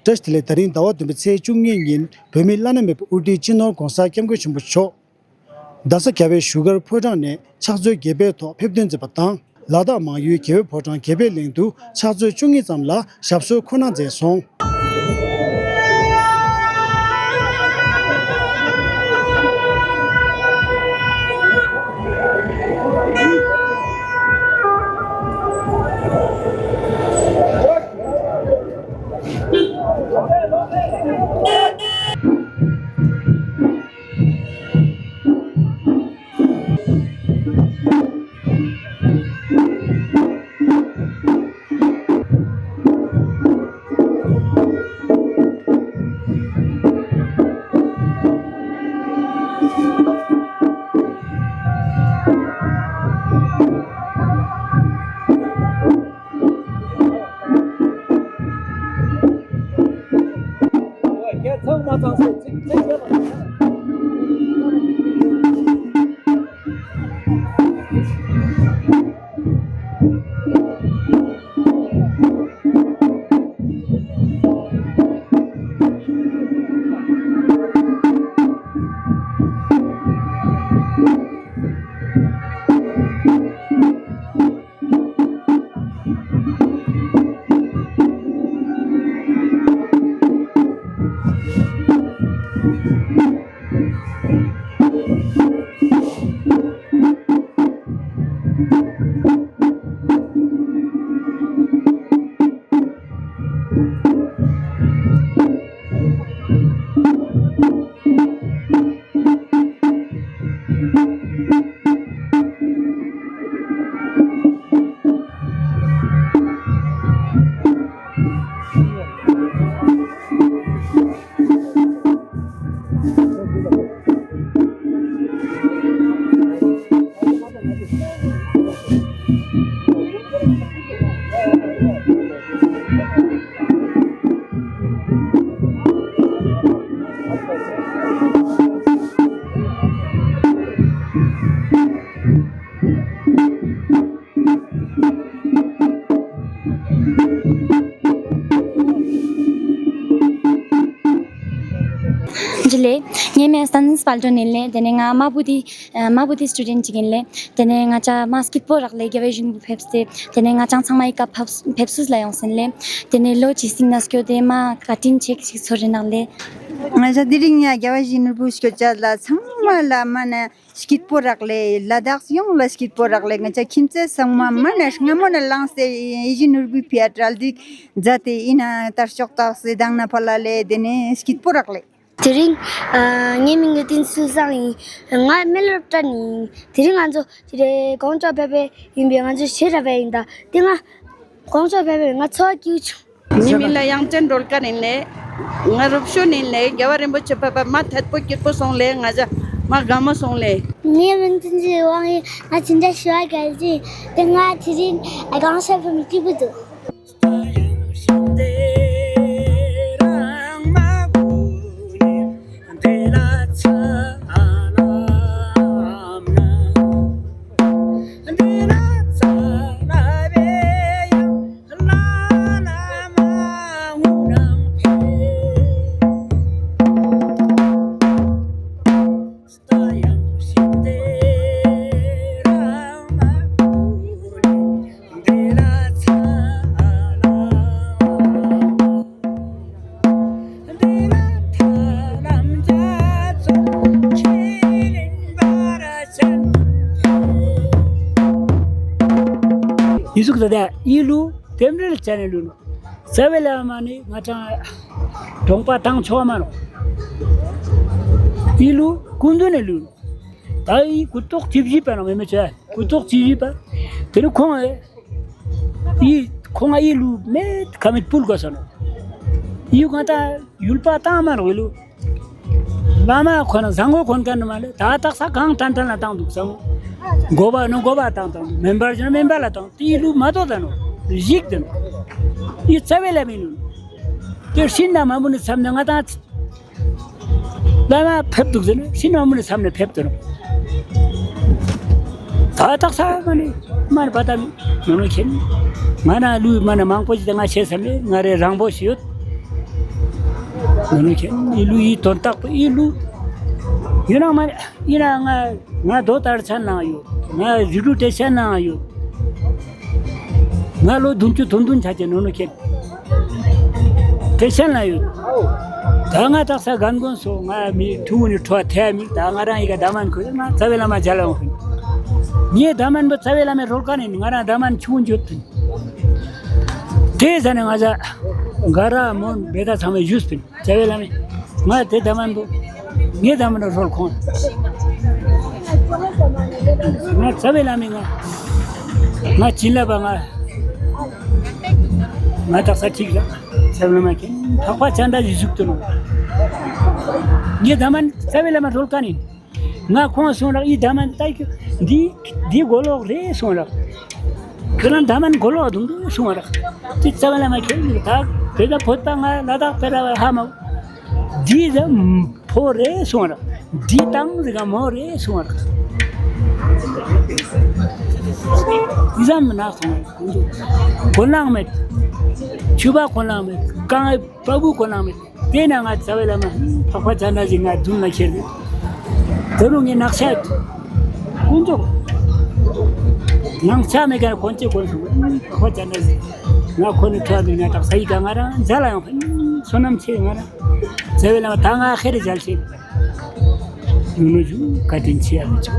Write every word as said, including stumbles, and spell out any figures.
བཀྲ་ཤིས་བདེ་ལེགས། ད་རིང་ཟླ་བ་བདུན་པའི་ཚེས་བཅུ་གཉིས་ཉིན་བོད་མིའི་བླ་ན་མེད་པའི་དབུ་ཁྲིད་སྤྱི་ནོར་༧གོང་ས་༧སྐྱབས་མགོན་ཆེན་པོ་མཆོག་རྡ་ས་རྒྱལ་བའི་བཞུགས་སྒར་ཕོ་བྲང་ནས་ཕྱག་མཛོད་རྒྱས་པའི་ཐོག་ཕེབས་ཐོན་མཛད་པ་དང་། ལ་དྭགས་མང་ཡུལ་རྒྱལ་བའི་ཕོ་བྲང་རྒྱལ་པོའི་གླིང་དུ་ཕྱག་མཛོད་བཅུ་གཉིས་ཙམ་ལ་ཞབས་སོར་འཁོད་གནང་མཛད་སོང་། ཇུ་ལེ། ངའི་མིང་སྟན་སྤལ་ཏོན་ཡིན་ལེ། དེ་ནས་ང་མ་བུ་དི་མ་བུ་དི་སི་ཊུ་ཌེན་ཊི་ཅིག་ཡིན་ལེ། དེ་ནས་ང་ཅག་མ་སྐྱིད་པོ་རག་ལས་རྒྱལ་བའི་གླིང་དུ་ཕེབས་ཏེ། དེ་ནས་ང་ཅག་ཚང་མ་ཡི་ཀ་ཕེབས་ཕེབས་བསུ་ལ་ཡོང་སིན་ལེ། དེ་ནས་ལོ་ཇི་སྟིང་ན་སྐྱོད་དེ་མ་བཀའ་དྲིན་ཆེ་ཞིག་ཚོར་རེ་ནག་ལེ། ང་ཅག་དེ་རིང་ཡ་རྒྱལ་བའི་གླིང་ནོར་བུ་སྐྱོད་ཅག་ལ་ཚང་མ་ལ་མ་ནས། སྐྱིད་པོ་རག་ལས། ལ་དྭགས་ཡོངས་ལ་སྐྱིད་པོ་རག་ལས། ང་ཅག་ཁྱིམ་མཚེས་ཚང་མ་མ་ནས་སྔ་མོ་ནས་ལངས་ཏེ་ཡིད་བཞིན་ནོར་བུའི་ཕི་ཡ་གྲ་སྒྲིག་མཛད་དེ་ཡིན་ན་དར་ལྕོག་བཏགས་སེ་དང་ན་ཕ་ལ་ལས་དེ་ནས་སྐྱིད་པོ་རག་ལས། དེ་རིང་ཨ་ངའི་མིང་གི་ཏིན་སུ་སང་ཡིན། ང་སྨན་སློབ་གྲྭ་ནས་ཡིན། དེ་རིང་ང་ཚོ་དེ་རེད་གོང་ཅོག་ཕེབས་པའི་ཡིན་པས་ང་ཚོ་ཞེ་དྲག་པའི་ཡིན་ད། དེ་ང་གོང་ཅོག་ཕེབས་པའི་ང་ཚོ་སྐྱིད་བྱུང་། ངའི་མིང་ལ་དབྱངས་ཅན་སྒྲོལ་དཀར་ཡིན་ལེ། ང་རུ་ཤོ་ནས་ཡིན་ལེ། རྒྱལ་བ་རིན་པོ་ཆེ་ཕེབས་པ་མ་ཐད་པོ་སྐྱིད་པོ་སོང་ལེ། ང་ཅག་མ་དགའ་མོ་སོང་ལེ། ངའི་མིང་ཚུན་ཆད་དབང་ཡིན། ང་ཅི་འདྲ་ཞུ་བ་གལ་ཆེ། དེ་ང་དེ་རིང་གང་ས་ཕེབས་སྐྱིད་པོ་འདུག་ཡིན་ཟུག་ད་ལྟ་ཡིན་ལུ་དེམ་རེ་ལ་ཆ་ནས་ལུས་ནོ། རྩ་བའི་ལ་མ་ནི་ང་ཅང་གྲོང་པ་བཏང་ཆོག་མ་ནོ། ཡིན་ལུ་ཀུན་འདུན་ནས་ལུས་ནོ། ད་ཡི་ཀུ་ཏོག་ཅིབ་ཞིབ་པ་ནང་མེ་མེ་ཆ་ཀུ་ཏོག་ཅིབ་ཞིབ་པ། དེ་ནི་ཁོང་ཨེ་ཡི་ཁོང་ཨ་ཡི་ལུ་མེ་ཁ་མེད་པུལ་གོ་ས་ནོ། ཡི་གང་ད་ཡུལ་པ་བཏང་མ་ནོ་ཡི་ལུ། བླ་མ་ཁོ་ན་བཟང་ངོ་ཁོན་ཀ་ནི་མ་ལེ། ད་དག་ས་གང་ཏན་ཏན་ལ་བཏང་འདུག་བཟང་ངོ། འགོ་པ་ནི་འགོ་པ་བཏང་བཏང་འདུག་མེམ་བར་ཅན་མེམ་བར་ལ་བཏང་དེའི་ལུགས་མ་གཏོགས་ད་ནོ་གཞིག་དེ་ནོ། ཡི་རྩ་བའི་ལ་མི་ནུ། དེ་ཤིན་ན་མ་མུ་ནི་མཚམས་ནས་ང་དང་བླ་མ་ཕེབས་འདུག་ཟེར་ན་ཤིན་ན་མ་མུ་ནི་མཚམས་ནས་ཕེབས་དེ་ནོ། ད་དག་ས་མ་ནི་མ་ནི་པ་ད་མི་ནོ་ཁྱེད་ང་ན་ལུས་མ་ནི་མང་པོ་ཞིག་ད་ང་ཆེ་ས་མེད་ང་རེ་རང་པོ་ཞིག་ཡོད། ནོ་ནོ་ཁྱེད་ཨི་ལུ་ཨི་དོན་དག་པོ་ཨི་ལུ། ཡུན་རིང་མ་ཡིན་ན་ང་ང་རྡོ་ལྟར་ཆ་ནང་ཡོད། ང་རི་ལུ་ཏེ་ཆ་ནང་ཡོད། ང་ལོ་བདུན་ཅུ་དོན་བདུན་ཆ་ཅེ་ནོ་ནོ་ཁྱེད་ཏེ་ཆ་ན་ཡོད། ད་ང་དག་ས་གན་གོན་སོ་ང་མི་ཐུ་བོ་ནི་ཁྲོ་ཐེ་མི་ད་ང་རང་ཡི་ག་ད་མན་ཁོ་ང་རྩ་བའི་བླ་མ་མཇལ་ལ་འོང་ཁན། ངའི་ད་མན་པོ་རྩ་བའི་བླ་མའི་རོལ་ཀ་ནི་ང་རང་ད་མན་ཆུང་འཇོད་ཐུན། དེ་ཟ་ནས་ང་ཟ་ག་ར་མོན་བེ་ད་ཚང་མའི་ཞུས་ཐུན། རྩ་བའི་བླ་མས། ང་དེ་ད་མན་པོ། ངའི་ད་མན་རོལ་ཁོང་། ང་རྩ་བའི་བླ་མས་ང་། ང་བྱིན་རླབས་པ་ང་། ང་དག་ས་ཐིག་ར། རྩ་བའི་བླ་མ་ཁྱེད་འཕགས་པ་སྤྱན་རས་གཟིགས་བཞུགས་ཏུ་ནོ། ངའི་ད་མན་རྩ་བའི་བླ་མ་རོལ་ཀ་ནི། ང་ཁོང་གསུང་རག་ཨི་ད་མན་ལྟ་ཁྱོད་འདི་འདི་གོ་ལོག་རེད་གསུང་རག་ཁྱོད་རང་ད་མན་གོ་ལོག་དུང་དུ་གསུང་རག་ཅི་རྩ་བའི་བླ་མ་ཁྱེད་ད་དེ་ད་བོད་པ་ང་ལ་དྭགས་པེ་ར་བ་ཧ་མ་འདི་ད་ཕོ་རེད་གསུང་རག་འདི་དང་འདི་ག་མོ་རེད་གསུང་རག་ཨི་ཟམ་ན་སོང་གོ་ལང་མེད། ཆུ་བ་གོ་ལང་མེད། གང་ཨེ་པ་བུ་གོ་ལང་མེད། དེ་ན་ང་རྩ་བའི་བླ་མ་འཕགས་པ་སྤྱན་རས་གཟིགས་ང་མདུན་ལ་ཁྱེར་ཏེ། ད་རུང་ངས་ནག་ཆ་ཀུན་རྫོབ། ནང་ཆ་མེད་ཀ་ཁོང་ཅི་དགོས་སོང་། འཕགས་པ་སྤྱན་རས་གཟིགས་ང་ཁོ་ནི་ཐོག་ཏུ་ང་དག་ས་ཡི་ག་ང་རང་མཇལ་ལ་ཡོང་། བསོད་ནམས་ཆེ་ང་རང་རྩ་བའི་བླ་མ་ད་ང་ཁེ་རེ་མཇལ་ཆེ། ཡུང་ནུ་ཞུ་བཀའ་དྲིན་ཆེ་ཡ་མི་ཆོག